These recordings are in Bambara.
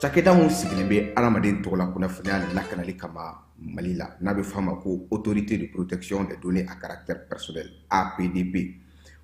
Cakɛda min sigilen bɛ adamaden tɔgɔla kunnafoniya lakanali kama Mali la, n'a bɛ f'a ma ko Autorité de protection des données à caractère personnel, APDP,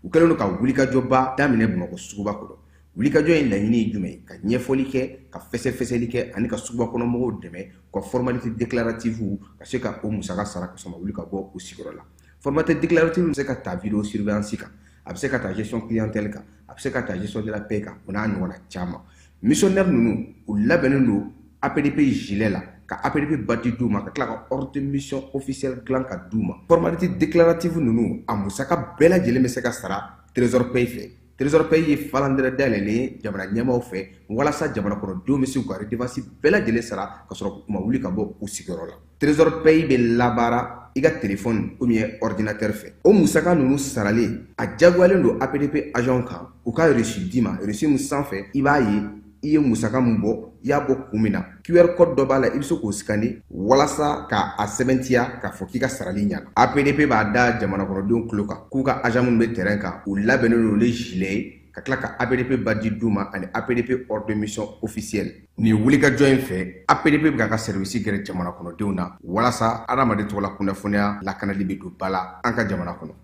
u kɛlen don ka wulikajɔba daminɛ Bamakɔ suguba kɔnɔ. Wulikajɔ in laɲini ye jumɛn ye? Ka ɲɛfɔli kɛ, ka fɛsɛfɛsɛli kɛ ani ka suguba kɔnɔ mɔgɔw dɛmɛ u ka formalité déclarative ka se ka o musaka sara ka sɔrɔ wuli ka bɔ u sigiyɔrɔ la. Formalité déclarative bɛ se ka ta vidéo surveillance kan, a bɛ se ka ta gestion clientèle kan, a bɛ se ka ta gestion de la paie kan, o n'a ɲɔgɔnna caman. Missionnaire ninnu, u labɛnnen don APDP gilet la, ka APDP badge d'u ma, ka tila ka ordre de mission officielle dilan ka d'u ma. Formalité déclarative ninnu, a musaka bɛɛ lajɛlen bɛ se ka sara Trésor Paye fɛ. Trésor Paye ye falandɛrɛ dayɛlɛlen ye jamana ɲɛmaaw fɛ walasa jamana kɔnɔdenw bɛ se k'u ka redevance bɛɛ lajɛlen sara ka sɔrɔ u ma wuli ka bɔ u sigiyɔrɔ la. Trésor Paye bɛ labaara i ka téléphone ou bien ordinateur fɛ. O musaka ninnu saralen, a diyagoyalen don APDP agent kan u ka reçu d'i ma, reçu min sanfɛ i b'a ye i ye musaka min bɔ, i y'a bɔ kun min na. QR code dɔ b'a la, i bɛ se k'o scanner walasa k'a sɛbɛntiya k'a fɔ k'i ka sarali ɲana. APDP b'a da jamana kɔnɔdenw tulo kan k'u ka agent minnu bɛ terrain kan, u labɛnnen don ni gilet ye, ka tila ka APDP badge d'u ma ani APDP ordre de mission officielle. Nin wulikajɔ in fɛ, APDP bɛ k'a ka service gɛrɛ jamana kɔnɔdenw na walasa adamaden tɔgɔla kunnafoniya lakanali bɛ don ba la an ka jamana kɔnɔ.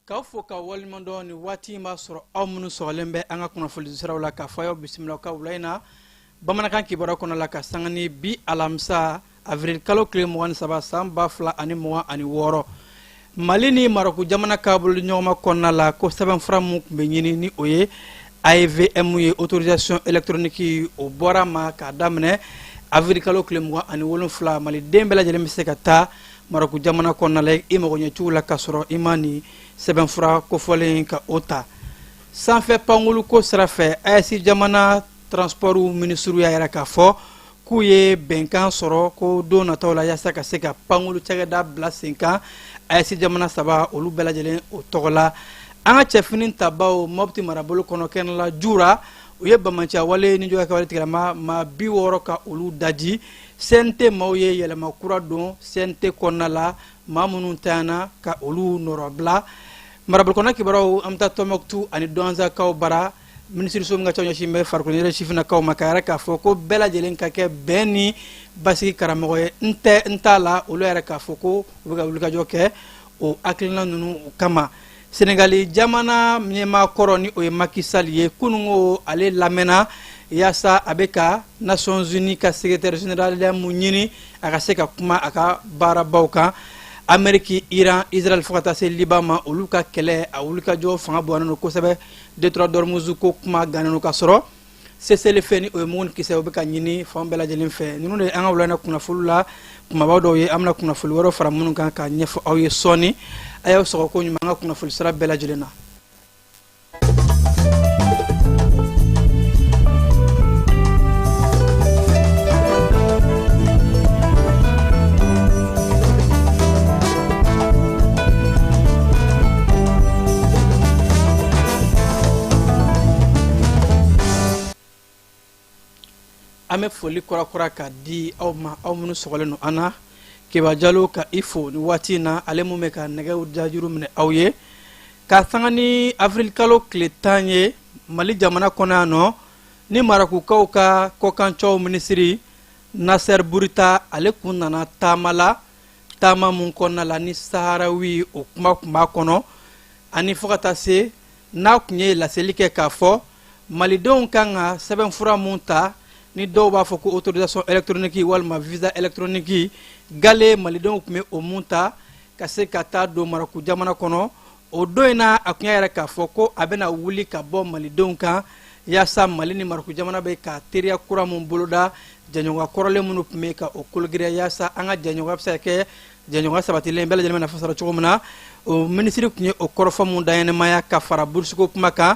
K'aw fo ka waleɲuman dɔn. Nin waati in b'a sɔrɔ aw minnu sɔgɔlen bɛ an ka kunnafoni siraw la, k'a fɔ aw bisimila ka wula in na bamanankan kibaruya kɔnɔ la, ka sanga ni bi alamisa avril kalo tile 23 san 2026, Mali ni Marɔku jamana ka bolodiɲɔgɔnma kɔnɔna la, ko sɛbɛnfura min tun bɛ ɲini ni o ye AEVM ye, autorisation électronique, o bɔra ma k'a daminɛ avril kalo tile 27. Maliden bɛɛ lajɛlen bɛ se ka taa Marɔku jamana kɔnɔna la i mago ɲɛcogo la, k'a sɔrɔ i ma nin sɛbɛnfura kofɔlen ka o ta. Sanfɛ pankulu ko sira fɛ, AES jamana transport minisiriw y'a yira k'a fɔ k'u ye bɛnkan sɔrɔ ko don nataw la yaasa ka se ka pankulu cakɛda bila sen kan AES jamana saba olu bɛɛ lajɛlen o tɔgɔ la. An ka cɛfini tabaw Mɔpti marabolo kɔnɔ, kɛnɛla Jura, u ye bamanciya wale ni juguya kɛwale tigilama maa 60 ka olu daji. CNT maaw ye yɛlɛma kura don CNT kɔnɔna la, maa minnu tanyana ka olu nɔrɔbila. Marabolo kɔnɔ kibaruyaw, an bɛ taa Tɔnbɔkutu ani Dɔnzakaw bara. Minisiriso min ka ca ɲɛsin bɛ farikolo ɲɛnajɛ sifinnakaw ma, ka yɛrɛ k'a fɔ ko bɛɛ lajɛlen ka kɛ bɛn ni basigi karamɔgɔ ye, n tɛ n t'a la, olu yɛrɛ k'a fɔ ko u bɛ ka wulikajɔ kɛ o hakilina ninnu kama. Senegali jamana ɲɛmaa kɔrɔ ni o ye Macky Sall ye, kununko ale lamɛnna yaasa a bɛ ka Nations Unies ka secrétaire général mun ɲini a ka se ka kuma a ka baarabaw kan. Ameriki, Iran, Israël fo ka taa se Liban ma, olu ka kɛlɛ a wulikajɔ fanga bonyalen don kosɛbɛ. Détroit d'Ormuz ko kuma gannen don, ka sɔrɔ cessez-le-feu ni o ye mugu ni kisɛ, o bɛ ka ɲini fan bɛɛ lajɛlen fɛ. Ninnu de ye an ka wula kunnafoni la kumaba dɔw ye. An bɛna kunnafoni wɛrɛw fara minnu kan k'a ɲɛfɔ aw ye sɔɔni. A y'aw sɔgɔ ko ɲuman an ka kunnafoni sira bɛɛ lajɛlen na. An bɛ foli kura ka di aw ma, aw minnu sɔgɔlen don an na. Keba Jalo ka i fo ni waati in na, ale mun bɛ ka nɛgɛw dajuru minɛ aw ye. Ka sanga ni avril kalo tile 10 ye Mali jamana kɔnɔ yan nɔ, ni Marakukaw ka kɔkancɛw minisiri Nasɛri Burita, ale kun nana taama la, taama mun kɔnɔna la ni Saharawi o kuma tun b'a kɔnɔ, ani fo ka taa se n'a tun ye laseli kɛ k'a fɔ malidenw kan ka sɛbɛnfura mun ta, ni dɔw b'a fɔ ko autorisation électronique walima visa électronique gale, malidenw tun bɛ o mun ta ka se ka taa don Maraku jamana kɔnɔ. O don in na, a tun y'a yɛrɛ k'a fɔ ko a bɛna wuli ka bɔ malidenw kan, yaasa Mali ni Marɔku jamana bɛ ka teriya kura mun boloda, jɛɲɔgɔnya kɔrɔlen minnu tun bɛ ka o kologiriya, yaasa an ka jɛɲɔgɔnya bɛ se ka kɛ jɛɲɔgɔnya sabatilen, bɛɛ lajɛlen bɛ nafa sɔrɔ cogo min na. O minisiri tun ye o kɔrɔfɔ mun daɲɛnɛmaya ka fara burusiko kuma kan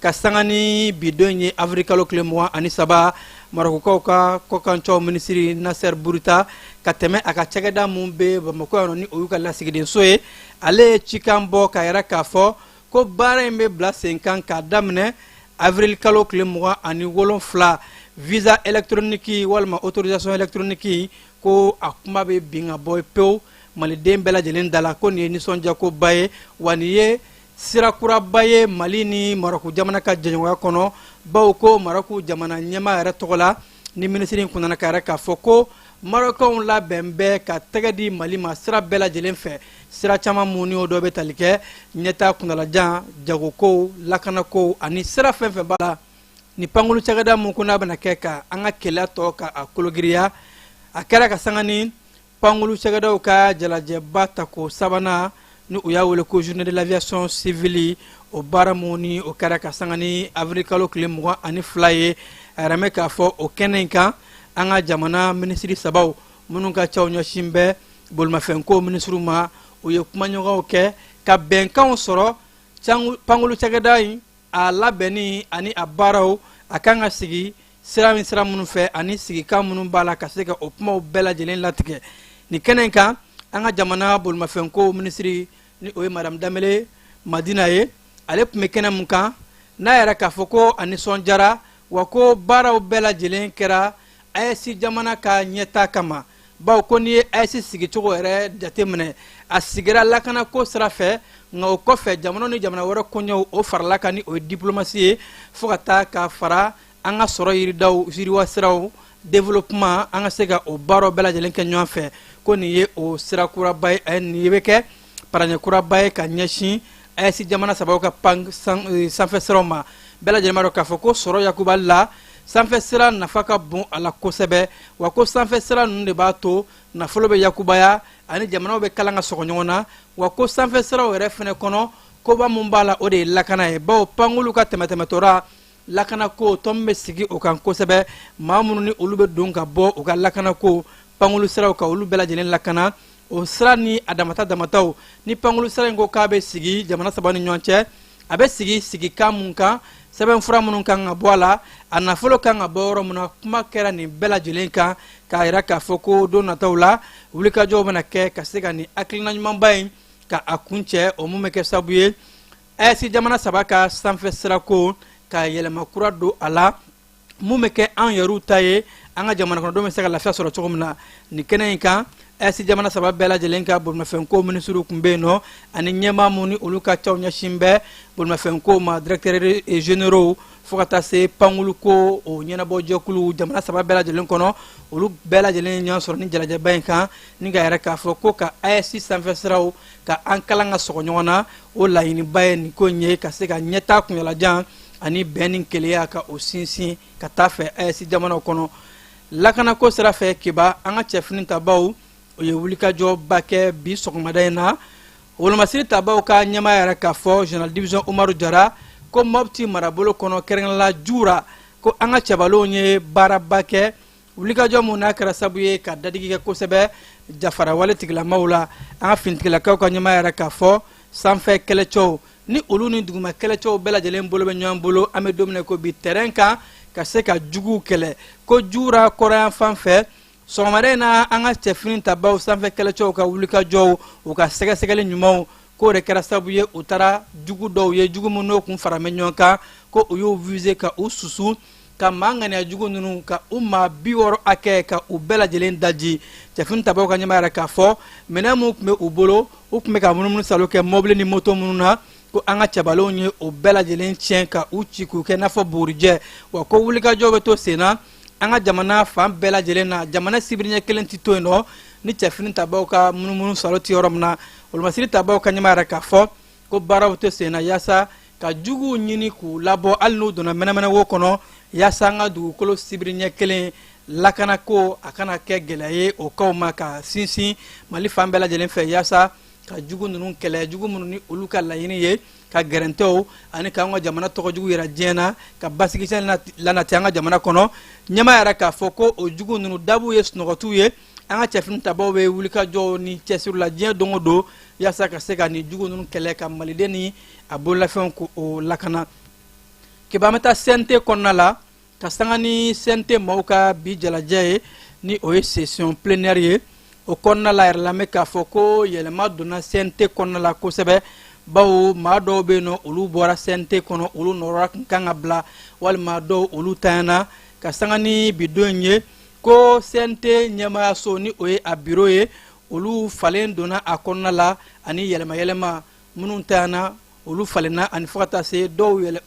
ka sanga ni bi don ye, avril kalo tile 23. Marɔkukaw ka kɔkancɛw minisiri Nasɛr Buruta, ka tɛmɛ a ka cakɛda mun bɛ Bamakɔ yan nɔ, ni o y'u ka lasigidenso ye, ale ye cikan bɔ k'a yɛrɛ k'a fɔ ko baara in bɛ bila sen kan k'a daminɛ avril kalo tile 27. Visa électronique walima autorisation électronique, ko a kuma bɛ bin ka bɔ pewu maliden bɛɛ lajɛlen da la, ko nin ye nisɔndiyakoba ye, wa nin ye sira kuraba ye Mali ni Marɔku jamana ka jɛɲɔgɔnya kɔnɔ, bawo ko Marɔku jamana ɲɛmaa yɛrɛ tɔgɔ la ni minisiri in kunnana ka yɛrɛ k'a fɔ ko Marɔkɛnw labɛn bɛ ka tɛgɛ di Mali ma sira bɛɛ lajɛlen fɛ, sira caman mun ni o dɔ bɛ tali kɛ ɲɛtaa kuntalajan, jagokow, lakanakow ani sira fɛn fɛn b'a la. Ni pankulu cakɛda mun ko n'a bɛna kɛ ka an ka keleya tɔ ka a kologiriya, a kɛra ka sanga ni pankulu cakɛdaw ka jalajɛba tako sabanan, ni u y'a wele ko Journée de l'aviation civile. O baara mun ni o kɛra ka sanga ni avril kalo tile 22 ye, a yɛrɛ mɛ k'a fɔ o kɛnɛ in kan, an ka jamana minisiri sabaw minnu ka caw ɲɛsin bɛ bolimafɛnko minisiriw ma, u ye kumaɲɔgɔnw kɛ ka bɛnkanw sɔrɔ pankulu cakɛda in a labɛnni ani a baaraw, a kan ka sigi sira min sira minnu fɛ ani sigikan minnu b'a la, ka se ka o kumaw bɛɛ lajɛlen latigɛ nin kɛnɛ in kan. An ka jamana bolimafɛnko minisiri, ni o ye Madame Danbele Madina ye, ale tun bɛ kɛnɛ mun kan, n'a yɛrɛ k'a fɔ ko a nisɔndiyara, wa ko baaraw bɛɛ lajɛlen kɛra AES jamana ka ɲɛtaa kama, bawo ko n'i ye AES sigicogo yɛrɛ jateminɛ, a sigira lakanako sira fɛ, nka o kɔfɛ jamana ni jamana wɛrɛ koɲɛw o farala kan, ni o ye diplomasi ye, fo ka taa ka fara an ka sɔrɔ yiridaw yiriwa siraw développement, an ka se ka o baaraw bɛɛ lajɛlen kɛ ɲɔgɔn fɛ, ko nin ye o sira kuraba ye, nin bɛ kɛ paraɲɛ kuraba ye ka ɲɛsin AES jamana sabaw ka pan sanfɛ siraw ma. Bɛɛ lajɛlen b'a dɔn k'a fɔ ko sɔrɔ yakubali la, sanfɛ sira nafa ka bon a la kosɛbɛ, wa ko sanfɛ sira ninnu de b'a to nafolo bɛ yakubaya ani jamanaw bɛ kalan ka sɔgɔ ɲɔgɔn na, wa ko sanfɛ siraw yɛrɛ fɛnɛ kɔnɔ, koba mun b'a la, o de ye lakana ye, bawo pankulu ka tɛmɛtɛmɛtɔra lakanako tɔn bɛ sigi o kan kosɛbɛ. Maa minnu ni olu bɛ don ka bɔ u ka lakanako pankulu siraw ka olu bɛɛ lajɛlen lakana, o sira ni a damata damataw. Ni pankulu sira in ko k'a bɛ sigi jamana saba ni ɲɔgɔn cɛ, a bɛ sigi sigikan mun kan, sɛbɛnfura minnu kan ka bɔ a la, a nafolo kan ka bɔ yɔrɔ min na, kuma kɛra nin bɛɛ lajɛlen kan, k'a yira k'a fɔ ko don nataw la, wulikajɔw bɛna kɛ ka se ka nin hakilina ɲumanba in ka a kuncɛ, o mun bɛ kɛ sababu ye AES jamana saba ka sanfɛ sirako ka yɛlɛma kura don a la, mun bɛ kɛ an yɛrɛw ta ye, an ka jamana kɔnɔdenw bɛ se ka lafiya sɔrɔ cogo min na. Nin kɛnɛ in kan, AES jamana saba bɛɛ lajɛlen ka bolimafɛnko minisiriw tun bɛ yen nɔ, ani ɲɛmaa mun ni olu ka caw ɲɛsin bɛ bolimafɛnko ma, directeurs généraux, fo ka taa se pankuluko o ɲɛnabɔjɛkulu jamana saba bɛɛ lajɛlen kɔnɔ, olu bɛɛ lajɛlen ye ɲɔgɔn sɔrɔ ni jalajɛba in kan, ni ka yɛrɛ k'a fɔ ko ka AES sanfɛ siraw ka an kalan ka sɔgɔ ɲɔgɔn na, o laɲiniba ye nin ko in ye, ka se ka ɲɛtaa kunyalajan ani bɛn ni kelenya ka o sinsin ka taa fɛ AES jamanaw kɔnɔ. Lakanako sira fɛ, Keba, an ka cɛfini tabaw, o ye wulikajɔba kɛ bi sɔgɔmada in na. Wolomasiri tabaw ka ɲɛmaa yɛrɛ k'a fɔ, général division Umaru Jara, ko Mɔpti marabolo kɔnɔ, kɛrɛnkɛrɛnnenya Jura, ko an ka cɛbalenw ye baaraba kɛ, wulikajɔ mun n'a kɛra sabu ye ka dadigi kɛ kosɛbɛ jafarawale tigilamaw la. An ka finitigilakaw ka ɲɛmaa yɛrɛ k'a fɔ sanfɛ kɛlɛcɛw ni olu ni duguma kɛlɛcɛw bɛɛ lajɛlen bolo bɛ ɲɔgɔn bolo, an bɛ don min na ko bi, terrain kan, ka se ka juguw kɛlɛ, ko Jura kɔrɔyan fan fɛ sɔgɔmada in na, an ka cɛfini tabaw sanfɛ kɛlɛcɛw ka wulikajɔw, u ka sɛgɛsɛgɛli ɲumanw, k'o de kɛra sababu ye u taara jugu dɔw ye, jugu minnu n'o kun fara bɛ ɲɔgɔn kan, ko u y'u viser ka u susu, ka maa ŋaniya jugu ninnu ka u maa 60 hakɛ ka u bɛɛ lajɛlen daji. Cɛfini tabaw ka ɲɛmaa yɛrɛ k'a fɔ minɛn mun tun bɛ u bolo, u tun bɛ ka munumunu salo kɛ mɔbili ni moto minnu na, ko an ka cɛbalenw ye o bɛɛ lajɛlen tiɲɛ ka u ci k'u kɛ n'a fɔ bugurijɛ, wa ko wulikajɔ bɛ to sen na an ka jamana fan bɛɛ lajɛlen na. Jamana sibiriɲɛ kelen tɛ to yen nɔ ni cɛfini tabaw ka munumunu salo tɛ yɔrɔ min na. Wolomasiri tabaw ka ɲɛmaa yɛrɛ k'a fɔ ko baaraw tɛ sen na yaasa ka juguw ɲini k'u labɔ, hali n'u donna mɛnɛmɛnɛ wo kɔnɔ, yaasa an ka dugukolo sibiriɲɛ kelen lakanako a kana kɛ gɛlɛya ye o kaw ma, ka sinsin Mali fan bɛɛ lajɛlen fɛ yaasa ka Ka jugu ninnu kɛlɛ, jugu minnu ni olu ka laɲini ye ka gɛrɛntɛw ani k'an ka jamana tɔgɔ jugu yira diɲɛ na, ka basigicɛn lanati an ka jamana kɔnɔ. Ɲɛmaa yɛrɛ k'a fɔ ko o jugu ninnu dabu ye sunɔgɔtiw ye. An ka cɛfini tabaw bɛ wulikajɔw ni cɛsiri la diɲɛ don o don yaasa ka se ka nin jugu ninnu kɛlɛ, ka maliden ni a bololafɛnw ko o lakana. Keba, an bɛ taa CNT kɔnɔna la ka sanga ni CNT maaw ka bi jalajɛ ye, ni o ye session plénière ye. O kɔnɔna la yɛrɛ lamɛn k'a fɔ ko yɛlɛma donna CNT kɔnɔna la kosɛbɛ, bawo maa dɔw bɛ yen nɔ, olu bɔra CNT kɔnɔ, olu nɔrɔra tun kan ka bila, walima dɔw olu tanyana. Ka sanga ni bi don in ye, ko CNT ɲɛmaayaso, ni o ye a bureau ye, olu falen donna a kɔnɔna la, ani yɛlɛma yɛlɛma minnu tanyana olu falenna, ani fo ka taa se dɔw yɛlɛ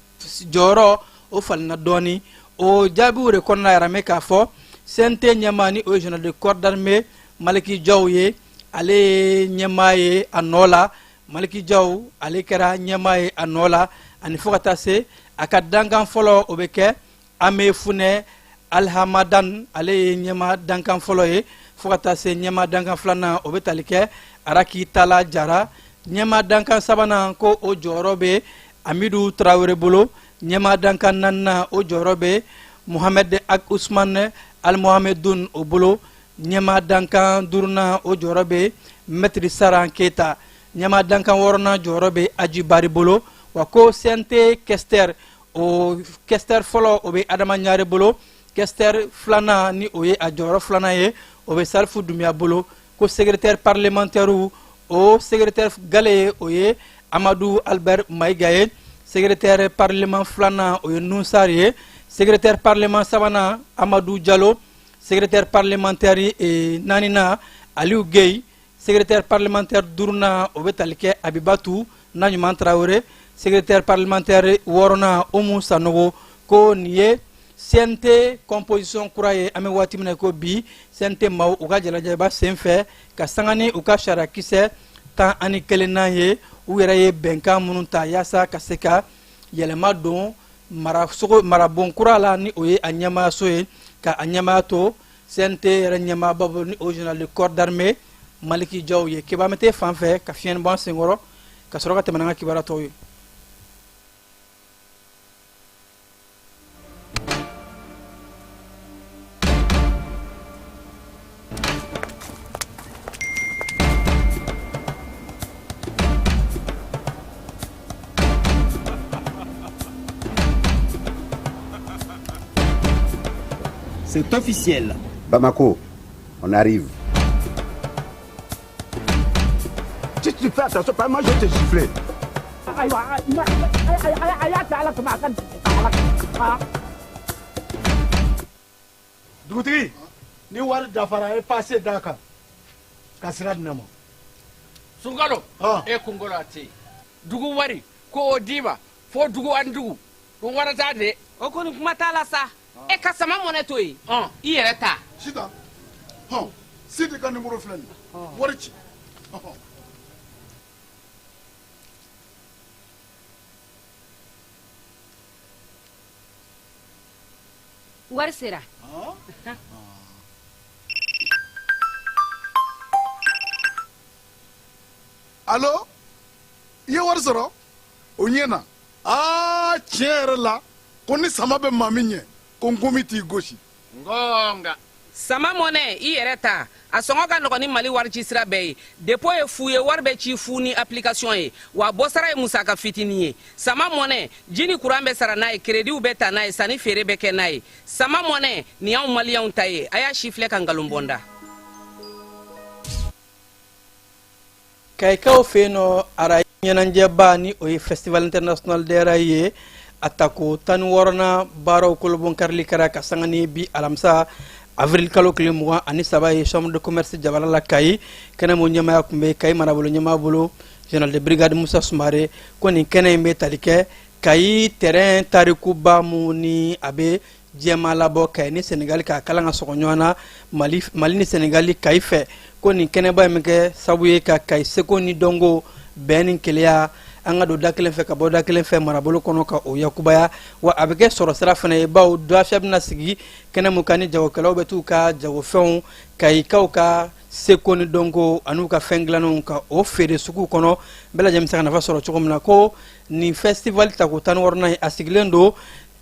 jɔyɔrɔ o falenna dɔɔni. O jaabiw de kɔnɔna yɛrɛ mɛ k'a fɔ CNT ɲɛmaa, ni o ye général de corps d'armée Maliki Jaw ye, ale ye ɲɛmaa ye a nɔ la. Maliki Jaw, ale kɛra ɲɛmaa ye a nɔ la, ani fo ka taa se a ka dankan fɔlɔ, o bɛ kɛ Ame Funɛ Alhamadan, ale ye ɲɛmaa dankan fɔlɔ ye, fo ka taa se ɲɛmaa dankan filanan, o bɛ tali kɛ Araki Tala Jara. Ɲɛmaa dankan sabanan, ko o jɔyɔrɔ bɛ Amidu Tarawele bolo. Ɲɛmaa dankan naaninan, o jɔyɔrɔ bɛ Muhamɛd Ag Usman Almuhamedun o bolo. Ɲɛmaa dankan duurunan, o jɔyɔrɔ bɛ Mɛtiri Saran Keyita. Ɲɛmaa dankan wɔɔrɔnan jɔyɔrɔ bɛ Aji Bari bolo. Wa ko CNT questeur, o questeur fɔlɔ, o bɛ Adama Ɲare bolo. Questeur filanan, ni o ye a jɔyɔrɔ filanan ye, o bɛ Salifu Dunbiya bolo. Ko secrétaire parlementaire, o secrétaire gale, o ye Amadu Albert Mayiga ye. Secrétaire parlement filanan, o ye Nusar ye. Secrétaire parlement sabanan, Amadu Jalo. Secrétaire parlementaire naaninan, Aliyu Gueye. Secrétaire parlementaire duurunan, o bɛ tali kɛ Abibatu Naɲuman Tarawele. Secrétaire parlementaire wɔɔrɔnan, Umu Sanogo. Ko nin ye CNT composition kura ye. An bɛ waati min na ko bi, CNT maaw u ka jalajɛba sen fɛ, ka sanga ni u ka sariyakisɛ 11nan ye, u yɛrɛ ye bɛnkan minnu ta yaasa ka se ka yɛlɛma don marasogo marabon kura la, ni o ye a ɲɛmaayaso ye, ka a ɲɛmaaya to CNT yɛrɛ ɲɛmaaba bolo, ni o général de corps d'armée Maliki Jaw ye. Keba, an bɛ t'e fan fɛ ka fiɲɛ bɔ an senkɔrɔ, ka sɔrɔ ka tɛmɛ n'an ka kibaruya tɔw ye. C'est officiel. Bamako, on arrive. Si tu fais attention, pas moi je vais te gifler. Dugutigi, ni wari dafara, e passe d'a kan ka sira di ne ma. Sunkalo, e kunkolo a tɛ yen. Dugu wari ko o d'i ma fo dugu ani dugu ɗum warata de. O kɔni, kuma t'a la sa. E ka sama mɔnɛ to yen, i yɛrɛ ta. Sitan, hɔn, Sidi ka numéro filɛ nin ye, wari ci. Ɔhɔn. Wari sera. Allo, i ye wari sɔrɔ, o ɲɛ na. Aa, tiɲɛ yɛrɛ la, ko ni sama bɛ maa min ɲɛ, ko nkomi t'i gosi. Ngonga. Sama mɔnɛ, i yɛrɛ ta, a sɔngɔ ka nɔgɔn ni Mali wari ci sira bɛɛ ye. Dépôt ye fu ye, wari bɛ ci fu ni application ye, wa bɔsara ye musaka fitinin ye. Sama mɔnɛ, ji ni kuran bɛ sara n'a ye, créditw bɛ ta n'a ye, sanni feere bɛ kɛ n'a ye. Sama mɔnɛ nin y'anw maliyɛnw ta ye. A y'a si filɛ ka nkalon bɔ n da. Kayikaw fɛ yen nɔ, arayi ɲɛnajɛba, ni o ye Festival international des rails ye, a tako 16nan baaraw kolobɔnkarili kɛra ka sanga ni bi alamisa avril kalo tile 23 ye, chambre de commerce jabala la Kayi. Kɛnɛ mun ɲɛmaya tun bɛ Kayi marabolo ɲɛmaa bolo, général de brigade Musa Sumare, ko nin kɛnɛ in bɛ tali kɛ Kayi terrain tarikuba mun ni a bɛ jɛma labɔ Kayi ni Senegali k'a kalan ka sɔgɔ ɲɔgɔn na, Mali ni Senegali Kayi fɛ. Ko nin kɛnɛba in bɛ kɛ sababu ye ka Kayi seko ni dɔnko, bɛn ni keleya An ka don da kelen fɛ ka bɔ da kelen fɛ marabolo kɔnɔ ka o yakubaya, wa a bɛ kɛ sɔrɔ sira fana ye, bawo dafiyɛ bɛna sigi kɛnɛ mun kan ni jagokɛlaw bɛ t'u ka jagofɛnw, Kayikaw ka seko ni dɔnko an'u ka fɛn dilannenw ka o feere sugu kɔnɔ, bɛɛ lajɛlen bɛ se ka nafa sɔrɔ cogo min na. Ko nin festival tako 16nan ye, a sigilen don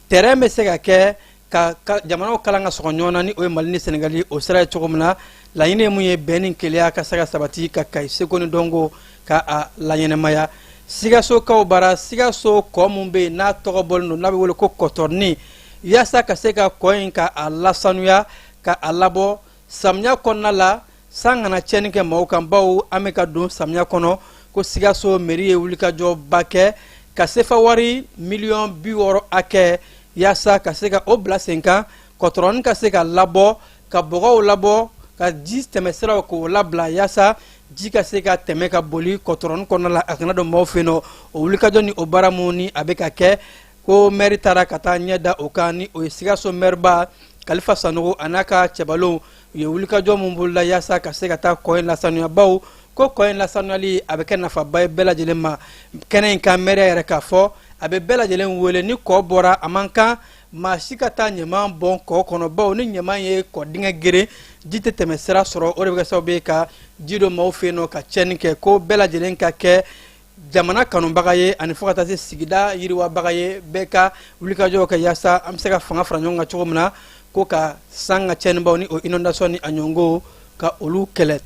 terrain bɛ se ka kɛ ka jamanaw kalan ka sɔgɔ ɲɔgɔn na, ni o ye Mali ni Senegali o sira ye cogo min na. Laɲini ye mun ye? Bɛn ni kelenya ka se ka sabati, ka Kayi seko ni dɔnko ka a laɲɛnamaya. Sikasokaw bara, Sikaso kɔ mun bɛ yen n'a tɔgɔ bɔlen don, n'a bɛ wele ko Kɔtɔrɔni, yaasa ka se ka kɔ in ka a lasanuya, ka a labɔ samiya kɔnɔna la, san kana tiɲɛni kɛ maaw kan, bawo an bɛ ka don samiya kɔnɔ, ko Sikaso mairie ye wulikajɔba kɛ ka sefa wari miliyɔn 60 hakɛ yaasa ka se ka o bila sen kan, kɔtɔrɔni ka se ka labɔ, ka bɔgɔw labɔ, ka ji tɛmɛsiraw k'o labila, yaasa ji ka se ka tɛmɛ ka boli kɔtɔrɔni kɔnɔna la, a kana don maaw fɛ yen nɔ. O wulikajɔ ni o baara mun ni a bɛ ka kɛ, ko mɛri taara ka taa ɲɛ da o kan, ni o ye Sikaso mɛriba Kalifa Sanogo a n'a ka cɛbalenw. U ye wulikajɔ mun boloda yaasa ka se ka taa kɔ in lasanuya, bawo ko kɔ in lasanuyali a bɛ kɛ nafaba ye bɛɛ lajɛlen ma. Kɛnɛ in kan, mɛriya yɛrɛ k'a fɔ a bɛ bɛɛ lajɛlen wele, ni kɔ bɔra, a man kan maa si ka taa ɲaman bɔn kɔ kɔnɔ, bawo ni ɲaman ye kɔ dingɛ geren, ji tɛ tɛmɛ sira sɔrɔ, o de bɛ kɛ sababu ye ka ji don maaw fɛ yen nɔ ka tiɲɛni kɛ. Ko bɛɛ lajɛlen ka kɛ jamana kanubaga ye ani fo ka taa se sigida yiriwabaga ye, bɛɛ ka wulikajɔw kɛ yaasa an bɛ se ka fanga fara ɲɔgɔn kan cogo min na, ko ka san ka tiɲɛnibaw ni o inondation ni a ɲɔngo ka olu kɛlɛ.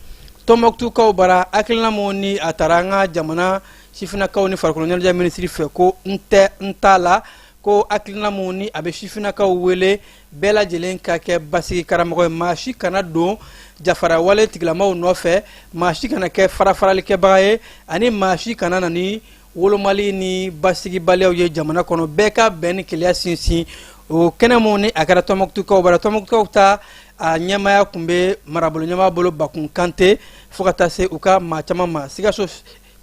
Tɔnbɔkutukaw bara, hakilina mun ni a taara an ka jamana sifinnakaw ni farikolo ɲɛnajɛ minisiri fɛ, ko n tɛ n t'a la, ko hakilina mun ni a bɛ sifinnakaw wele, bɛɛ lajɛlen ka kɛ basigi karamɔgɔ ye, maa si kana don jafara wale tigilamaw nɔfɛ, maa si kana kɛ farafaralikɛbaga ye, ani maa si kana na ni wolomali ni basigibaliyaw ye jamana kɔnɔ, bɛɛ ka bɛn ni kelenya sinsin. O kɛnɛ mun ni a kɛra Tɔnbɔkutukaw bara, Tɔnbɔkutukaw ta a ɲɛmaaya tun bɛ marabolo ɲɛmaa bolo Bakun Kante, fo ka taa se u ka maa caman ma. Sikaso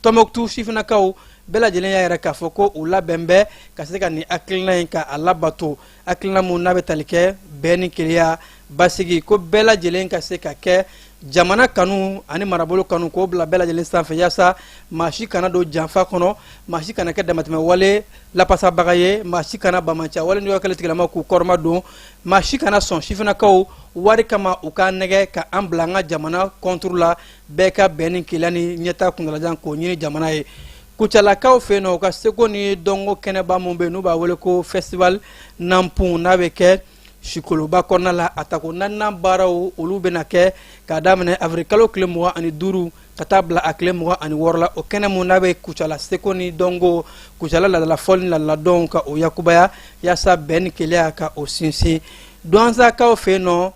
Tɔnbɔkutu sifinnakaw bɛɛ lajɛlen y'a yira k'a fɔ ko u labɛn bɛ ka se ka nin hakilina in ka a labato, hakilina mun n'a bɛ tali kɛ bɛn ni kelenya basigi, ko bɛɛ lajɛlen ka se ka kɛ jamana kanu ani marabolo kanu, k'o bila bɛɛ lajɛlen sanfɛ, yaasa maa si kana don janfa kɔnɔ, maa si kana kɛ damatɛmɛ wale lapasabaga ye, maa si kana banbaanciya wale ni kɛlɛ tigilamaw k'u kɔrɔma don, maa si kana sɔn sifinnakaw wari kama u ka nɛgɛ ka an bila an ka jamana contre la. Bɛɛ ka bɛn ni kelenya ni ɲɛtaa kuntalajan k'o ɲini jamana ye. Kucalakaw fɛ yen nɔ, u ka seko ni dɔnko kɛnɛba mun bɛ yen n'u b'a wele ko festival Nanpun, n'a bɛ kɛ Sikoloba kɔnɔna la, a tako naaninan baaraw olu bɛna kɛ k'a daminɛ avril kalo tile 25 ka taa bila a tile 26 la. O kɛnɛ mun n'a bɛ Kucala seko ni dɔnko, Kucala laadala fɔli ni laadala dɔnw ka o yakubaya, yaasa bɛn ni kelenya ka o sinsin. Duwansakaw fɛ yen nɔ,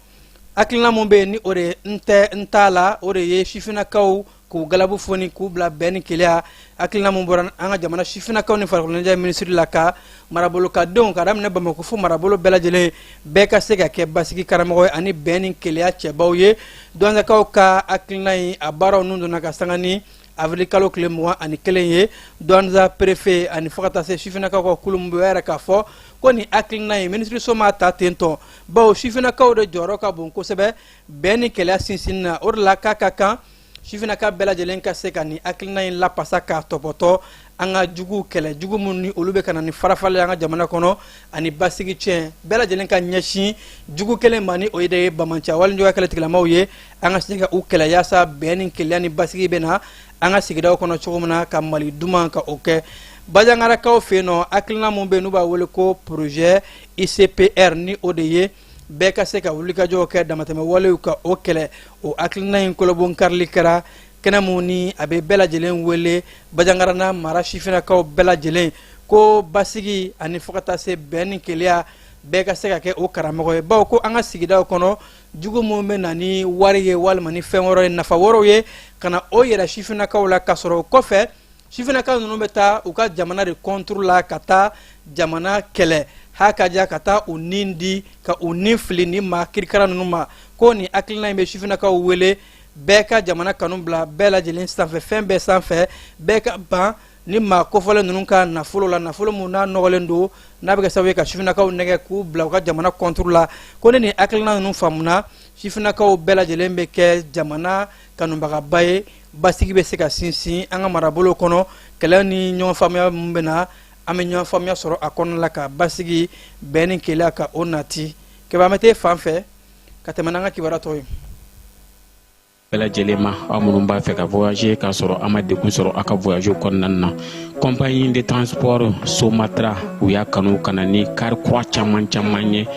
hakilina mun bɛ yen ni o de ye n tɛ n t'a la, o de ye sifinnakaw k'u galabu foni k'u bila bɛn ni kelenya, hakilina mun bɔra an ka jamana sifinnakaw ni farikolo ɲɛnajɛ minisiri la, ka marabolokadenw ka daminɛ Bamakɔ fo marabolo bɛɛ lajɛlen, bɛɛ ka se ka kɛ basigi karamɔgɔ ye ani bɛn ni kelenya cɛbaw ye. Duwansakaw ka hakilina in, a baaraw nun donna ka sanga ni avril kalo tile 21 ye. Douentza préfet ani fo ka taa se sifinnakaw ka kulu min bɛ, o y'a yira k'a fɔ ko nin hakilina in, minisiriso m'a ta ten tɔ, bawo sifinnakaw de jɔyɔrɔ ka bon kosɛbɛ bɛn ni kelenya sinsinni na. O de la k'a ka kan sifinnaka bɛɛ lajɛlen ka se ka nin hakilina in lapasa k'a tɔpɔtɔ, an ka juguw kɛlɛ, jugu minnu ni olu bɛ ka na ni farafali an ka jamana kɔnɔ ani basigi tiɲɛ. Bɛɛ lajɛlen ka ɲɛsin jugu kelen ma, ni o ye de ye banbaanciya wale juguya kɛlɛ tigilamaw ye, an ka se ka u kɛlɛ yaasa bɛn ni kelenya ni basigi bɛ na an ka sigidaw kɔnɔ cogo min na, ka Mali duman ka o kɛ. Bajangarakaw fɛ yen nɔ, hakilina mun bɛ yen n'u b'a wele ko projet ICPR, ni o de ye bɛɛ ka se ka wulikajɔw kɛ damatɛmɛ walew ka o kɛlɛ, o hakilina in kolobon karili kɛra kɛnɛ mun ni a bɛ bɛɛ lajɛlen wele, Bajangarana mara sifinnakaw bɛɛ lajɛlen, ko basigi ani fo ka taa se bɛn ni kelenya, bɛɛ ka se ka kɛ o karamɔgɔ ye, bawo ko an ka sigidaw kɔnɔ, jugu minnu bɛ na ni wari ye walima ni fɛn wɛrɛ ye, nafa wɛrɛw ye, ka na o yɛrɛ sifinnakaw la, k'a sɔrɔ o kɔfɛ sifinnakaw ninnu bɛ taa u ka jamana de contre la, ka taa jamana kɛlɛ ha ka ja, ka taa u nin di, ka u nin fili ni maa kirikara ninnu ma. Ko nin hakilina in bɛ sifinnakaw wele, bɛɛ ka jamana kanu bila bɛɛ lajɛlen sanfɛ, fɛn bɛɛ sanfɛ, bɛɛ ka ban ni maa kofɔlen ninnu ka nafolo la, nafolo mun n'a nɔgɔlen don, n'a bɛ kɛ sababu ye ka sifinnakaw nɛgɛ k'u bila u ka jamana contre la. Ko ni nin hakilina ninnu faamuna, sifinnakaw bɛɛ lajɛlen bɛ kɛ jamana kanubagaba ye, basigi bɛ se ka sinsin an ka marabolo kɔnɔ, Kɛlɛ ni ɲɔgɔn faamuya min bɛ na, an bɛ ɲɔgɔn faamuya sɔrɔ a kɔnɔna la, ka basigi, bɛn ni kelenya ka o nati. Kɛba, an bɛ t'e fan fɛ ka tɛmɛ n'an ka kibaruya tɔw ye. Bɛɛ lajɛlen ma, aw minnu b'a fɛ ka voyager k'a sɔrɔ a ma degun sɔrɔ aw ka voyage kɔnɔna na, compagnie de transport Somatra, u y'a kanu ka na ni kari kura caman caman ye,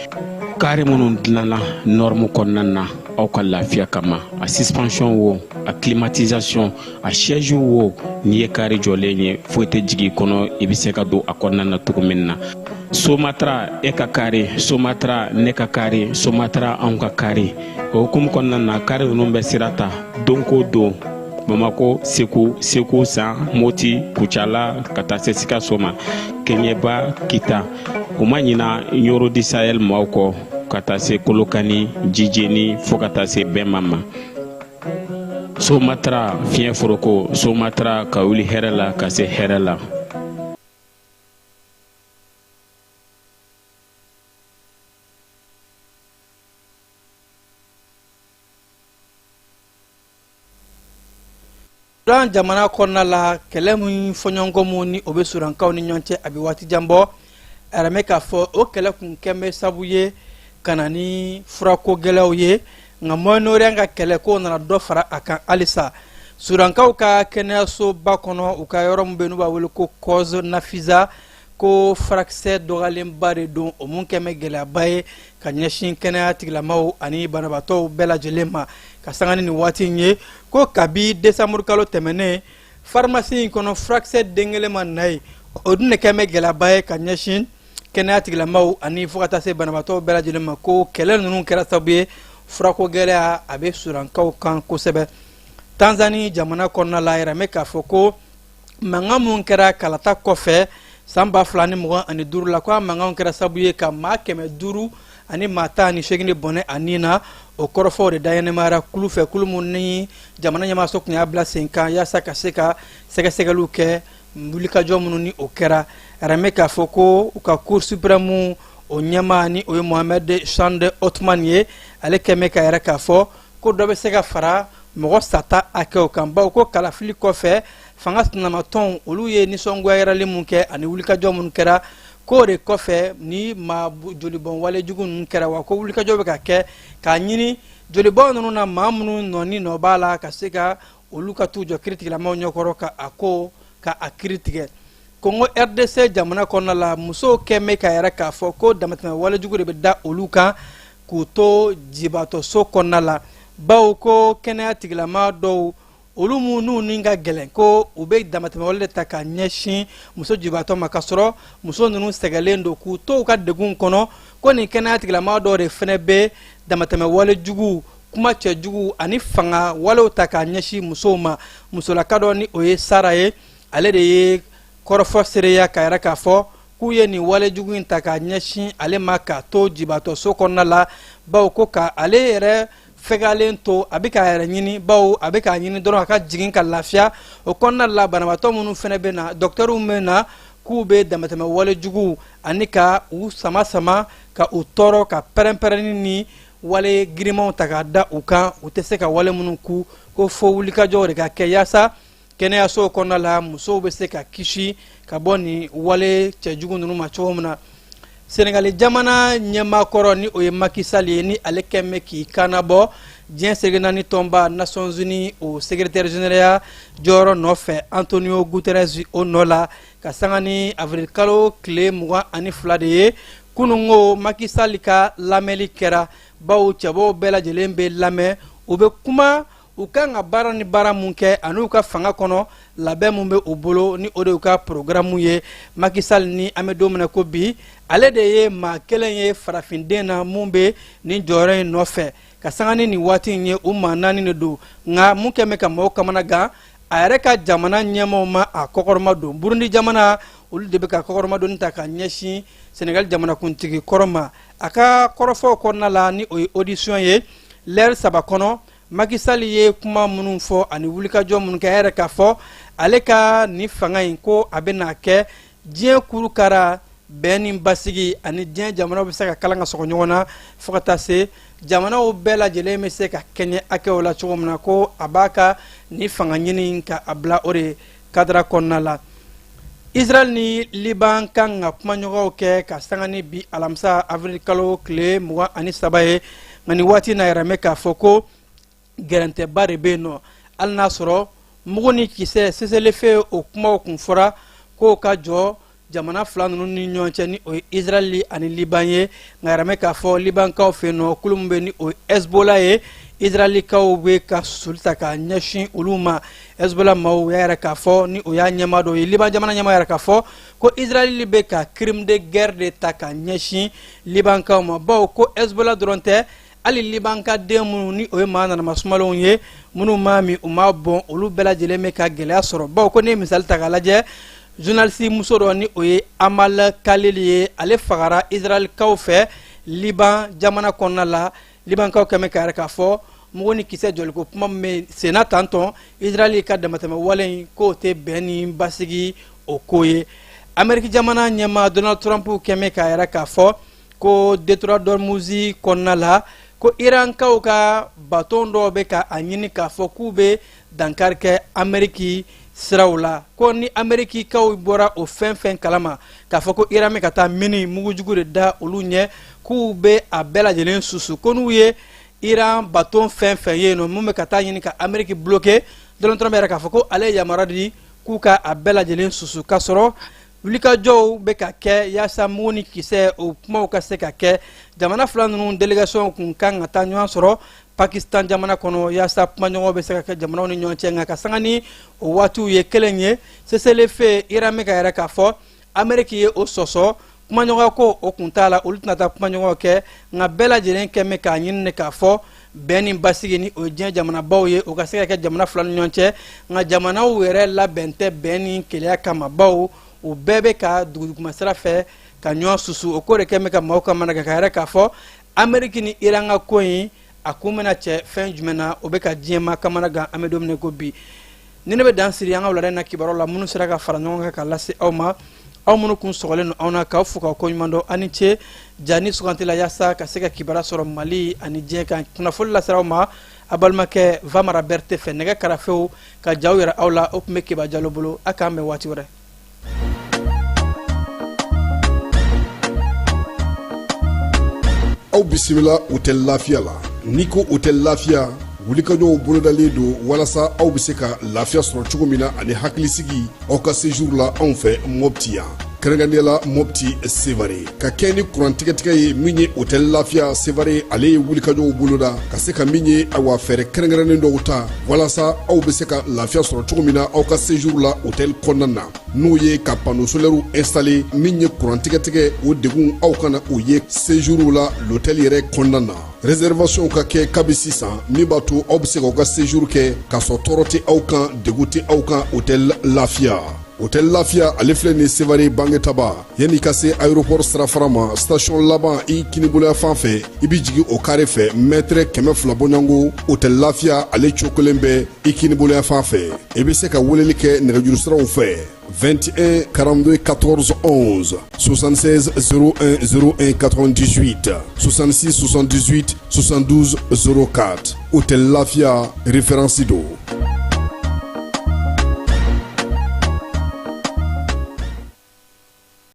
kari minnu dilanna norme kɔnɔna na aw ka lafiya kama. A suspension wo, a climatisation, a siège wo, n'i ye kari jɔlen ye, foyi tɛ jigin i kɔnɔ, i bɛ se ka don a kɔnɔna na cogo min na. Somatra, e ka kari Somatra, ne ka kari Somatra, anw ka kari. O hukumu kɔnɔna na, kari ninnu bɛ sira ta don ko don Bamako, Segu, Segu San, Moti, Kucala, ka taa se Sikaso ma, Keɲeba, Kita. U ma ɲina Ɲoro du Sahel maaw kɔ, ka taa se Kolokani, Jijeni, fo ka taa se Bɛnma ma. Somatra, fiɲɛ foroko Somatra, ka wuli hɛrɛ la ka se hɛrɛ la. Sudan jamana kɔnɔna la, kɛlɛ min, fɔɲɔgɔnkɔ min ni o bɛ sudankaw ni ɲɔgɔn cɛ, a bɛ waati jan bɔ. A yɛrɛ bɛ k'a fɔ o kɛlɛ kun kɛn bɛ sabu ye ka na ni furako gɛlɛyaw ye, nka Moyen-Orient ka kɛlɛ k'o nana dɔ fara a kan halisa. Sudankaw ka kɛnɛyasoba kɔnɔ, u ka yɔrɔ min bɛ n'u b'a wele ko Koz Nafiza, ko furakisɛ dɔgɔyalenba de don, o mun kɛn bɛ gɛlɛyaba ye ka ɲɛsin kɛnɛya tigilamaw ani banabaatɔw bɛɛ lajɛlen ma. Ka sanga ni nin waati in ye, ko kabi desanburu kalo tɛmɛnen, farimasi in kɔnɔ furakisɛ den kelen ma na yen. O dun de kɛn bɛ gɛlɛyaba ye ka ɲɛsin kɛnɛya tigilamaw ani fo ka taa se banabaatɔw bɛɛ lajɛlen ma, ko kɛlɛ ninnu kɛra sababu ye furako gɛlɛya a bɛ sudankaw kan kosɛbɛ. Tanzani jamana kɔnɔna la, yɛrɛ bɛ k'a fɔ ko mankan minnu kɛra kalata kɔfɛ san 2025 la, ko a mankanw kɛra sababu ye ka maa 518 de bɔnɛ a ni na. O kɔrɔfɔw de daɲɛnɛmayara kulu fɛ, kulu mun ni jamana ɲɛmaaso tun y'a bila sen kan yaasa ka se ka sɛgɛsɛgɛliw kɛ wulikajɔ minnu ni o kɛra. Yɛrɛ k'a fɔ ko u ka Cour suprême o ɲɛmaa, ni o ye Mohamed Chande Othman ye, ale kɛmɛ ka yɛrɛ k'a fɔ ko dɔ bɛ se ka fara mɔgɔ sata hakɛw kan, bawo ko kalafili kɔfɛ fanga sinamatɔnw olu ye nisɔngoya yirali mun kɛ ani wulikajɔ minnu kɛra, k'o de kɔfɛ ni maa jolibɔn walejugu ninnu kɛra, wa ko wulikajɔ bɛ ka kɛ k'a ɲini jolibɔn ninnu na, maa minnu nɔ ni nɔ b'a la, ka se ka olu ka t'u jɔ kiritigilamaw ɲɛkɔrɔ ka a ko ka a kiri tigɛ. Kongo RDC jamana kɔnɔna la, musow kɛn bɛ ka yɛrɛ k'a fɔ ko damatɛmɛ walejugu de bɛ da olu kan k'u to jibatɔso kɔnɔna la, bawo ko kɛnɛya tigilama dɔw, olu minnu ni ka gɛlɛn, ko u bɛ damatɛmɛ wale de ta ka ɲɛsin muso jibatɔ ma, k'a sɔrɔ muso ninnu sɛgɛnlen don k'u to u ka degun kɔnɔ. Ko nin kɛnɛya tigilama dɔw de fɛnɛ bɛ damatɛmɛ wale jugu, kuma cɛjugu ani fanga walew ta k'a ɲɛsin musow ma. Musolaka dɔ, ni o ye Sara ye, ale de ye kɔrɔfɔ seereya ka yɛrɛ k'a fɔ k'u ye nin walejugu in ta k'a ɲɛsin ale ma k'a to jibatɔso kɔnɔna la, bawo ko ka ale yɛrɛ fɛgalen to, a bɛ k'a yɛrɛ ɲini, bawo a bɛ k'a ɲini dɔrɔn a ka jigin ka lafiya. O kɔnɔna la, banabaatɔ minnu fɛnɛ bɛ na, dɔkitɛriw bɛ na k'u bɛ damatɛmɛ walejugu ani ka u sama sama, ka u tɔɔrɔ, ka pɛrɛn-pɛrɛnni ni wale girimanw ta k'a da u kan, u tɛ se ka wale minnu ku. Ko fo wulikajɔw de ka kɛ yaasa kɛnɛyasow kɔnɔna la musow bɛ se ka kisi ka bɔ nin wale cɛjugu ninnu ma cogo min na. Senegali jamana ɲɛmaa kɔrɔ, ni o ye Macky Sall ye, ni ale kɛn bɛ k'i kannabɔ diɲɛ seleke naani tɔnba Nations Unies o secrétaire général jɔyɔrɔ nɔfɛ, Antonio Guterres o nɔ la, ka sanga ni avril kalo tile 22 de ye kunungo, Macky Sall ka lamɛnli kɛra, bawo cɛbɔw bɛɛ lajɛlen bɛ lamɛn, u bɛ kuma u kan ka baara ni baara mun kɛ ani u ka fanga kɔnɔ labɛn mun bɛ u bolo, ni o de y'u ka programme ye. Macky Sall, ni an bɛ don min na ko bi, ale de ye maa kelen ye farafinden na mun bɛ nin jɔyɔrɔ in nɔfɛ. Ka sanga ni nin waati in ye, u maa naani de don, nka mun kɛn bɛ ka maaw kamana gan, a yɛrɛ ka jamana ɲɛmaaw ma a kɔkɔrɔma don. Burundi jamana, olu de bɛ ka kɔkɔrɔmadonni ta ka ɲɛsin Senegali jamanakuntigi kɔrɔ ma. A ka kɔrɔfɔw kɔnɔna la, ni o ye audition ye lɛri 3 kɔnɔ, Macky Sall ye kuma minnu fɔ ani wulikajɔ minnu kɛ, a yɛrɛ k'a fɔ ale ka nin fanga in, ko a bɛna kɛ diɲɛ kurukara bɛn ni basigi ani diɲɛ jamanaw bɛ se ka kalan ka sɔgɔ ɲɔgɔn na, fo ka taa se jamanaw bɛɛ lajɛlen bɛ se ka kɛɲɛ hakɛw la cogo min na, ko a b'a ka nin fanga ɲini ka a bila o de kadara kɔnɔna la. Israel ni Liban kan ka kumaɲɔgɔnw kɛ ka sanga ni bi alamisa avril kalo tile 23 ye. Nka nin waati na yɛrɛ mɛ k'a fɔ ko gɛrɛntɛba de bɛ yen nɔ, hali n'a sɔrɔ mugu ni kisɛ cessez-le-feu o kumaw kun fɔra k'o ka jɔ jamana fila ninnu ni ɲɔgɔn cɛ, ni o ye Israel ani Liban ye. Nka yɛrɛ mɛ k'a fɔ Libankaw fɛ yen nɔ, kulu min bɛ ni o ye Hezbollah ye, Israelikaw bɛ ka susuli ta ka ɲɛsin olu ma. Hezbollah maaw y'a yɛrɛ k'a fɔ, ni o y'a ɲɛmaa dɔ ye, Liban jamana ɲɛmaa yɛrɛ k'a fɔ ko Israel bɛ ka crime de guerre de ta ka ɲɛsin Libankaw ma, bawo ko Hezbollah dɔrɔn tɛ, hali Liban ka den minnu ni o ye maa nanama sumalenw ye, minnu m'a min u m'a bɔn, olu bɛɛ lajɛlen bɛ ka gɛlɛya sɔrɔ. Bawo ko ne ye misali ta k'a lajɛ, journaliste muso dɔ ni o ye Amal Khalil ye, ale fagara Israelikaw fɛ Liban jamana kɔnɔna la. Libankaw kɛmɛ k'a yɛrɛ k'a fɔ mugu ni kisɛ jɔliko kuma min bɛ senna tantɔn, Israel ka damatɛmɛ wale in k'o tɛ bɛn ni basigi o ko ye. Ameriki jamana ɲɛmaa Donald Trump kɛmɛ k'a yɛrɛ k'a fɔ ko détroit d'Ormuz kɔnɔna la, ko Irankaw ka baton dɔw bɛ ka a ɲini k'a fɔ k'u bɛ dankari kɛ Ameriki siraw la, ko ni Amerikikaw bɔra o fɛn fɛn kalama k'a fɔ ko Iran bɛ ka taa mini mugujugu de da olu ɲɛ, k'u bɛ a bɛɛ lajɛlen susu, ko n'u ye Iran baton fɛn fɛn ye nɔ mun bɛ ka taa ɲini ka Ameriki bloquer, Donald Trump yɛrɛ k'a fɔ ko ale ye yamaruya di k'u ka a bɛɛ lajɛlen susu. K'a sɔrɔ wulikajɔw bɛ ka kɛ yaasa mugu ni kisɛ o kumaw ka se ka kɛ, jamana fila ninnu délégation kun kan ka taa ɲɔgɔn sɔrɔ Pakistan jamana kɔnɔ yaasa kumaɲɔgɔnw bɛ se ka kɛ jamanaw ni ɲɔgɔn cɛ. Nka ka sanga ni o waatiw ye kelen ye, cessez-le-feu Iran bɛ ka yɛrɛ k'a fɔ Ameriki ye o sɔsɔ, kumaɲɔgɔnya ko o kun t'a la, olu tɛna taa kumaɲɔgɔnw kɛ. Nka bɛɛ lajɛlen kɛ bɛ k'a ɲini de k'a fɔ bɛn ni basigi ni o ye diɲɛ jamanabaw ye, o ka se ka kɛ jamana fila ni ɲɔgɔn cɛ. Nka jamanaw yɛrɛ labɛn tɛ bɛn ni keleya kama, bawo u bɛɛ bɛ ka duguduguma sira fɛ ka ɲɔgɔn susu. O ko de kɛ bɛ ka maaw kamana gan, ka yɛrɛ k'a fɔ Ameriki ni Iran ka ko in a kun bɛna cɛ fɛn jumɛn na, o bɛ ka diɲɛma kamana gan. An bɛ don min ko bi, ni ne bɛ dan siri an ka wulada in na kibaruyaw la minnu sera ka fara ɲɔgɔn kan ka lase aw ma. Aw minnu kun sɔgɔlen don anw na, k'aw fo k'aw koɲuman dɔn. Aw ni ce ja ni suganti la yaasa ka se ka kibaruya sɔrɔ Mali ani diɲɛ kan. Kunnafoli lasera aw ma a balimakɛ Vamara Berete fɛ, nɛgɛ karafew ka jaw yɛrɛ aw la, o tun bɛ Keba Jalo bolo. A k'an bɛn waati wɛrɛ. Aw bisimila Hôtel Lafiya la. N'i ko Hôtel Lafiya, wulikajɔw bolodalen don walasa aw bɛ se ka lafiya sɔrɔ cogo min na ani hakilisigi aw ka séjour la anw fɛ Mopti yan, kɛrɛnkɛrɛnnenya la Mopti Sevare. Ka kɛ ni kuran tigɛtigɛ ye min ye, Hôtel Lafiya Sevare ale ye wulikajɔw boloda ka se ka min ye, awa, fɛɛrɛ kɛrɛnkɛrɛnnen dɔw ta walasa aw bɛ se ka lafiya sɔrɔ cogo min na aw ka séjour la hôtel kɔnɔna na, n'o ye ka panneau solaire installé. Min ye kuran tigɛtigɛ o degun, aw kana o ye séjour la l'hôtel yɛrɛ kɔnɔna na. Réservation ka kɛ kabi sisan, min b'a to aw bɛ se k'aw ka séjour kɛ k'a sɔrɔ tɔɔrɔ tɛ aw kan, degun tɛ aw kan. Hôtel Lafiya, Hôtel Lafiya ale filɛ nin Sevare Bangetaba, yanni ka se aéroport sirafara ma, station laban i kiniboloya fan fɛ, i bɛ jigin o carré fɛ, mètre 200 bɔɲɔgɔnko, Hôtel Lafiya ale cokolen bɛ i kiniboloya fan fɛ. I bɛ se ka weleli kɛ nɛgɛjuru siraw fɛ: 21 42 14 11, 76 01 01 98, 66 78 72 04. Hôtel Lafia, référence do.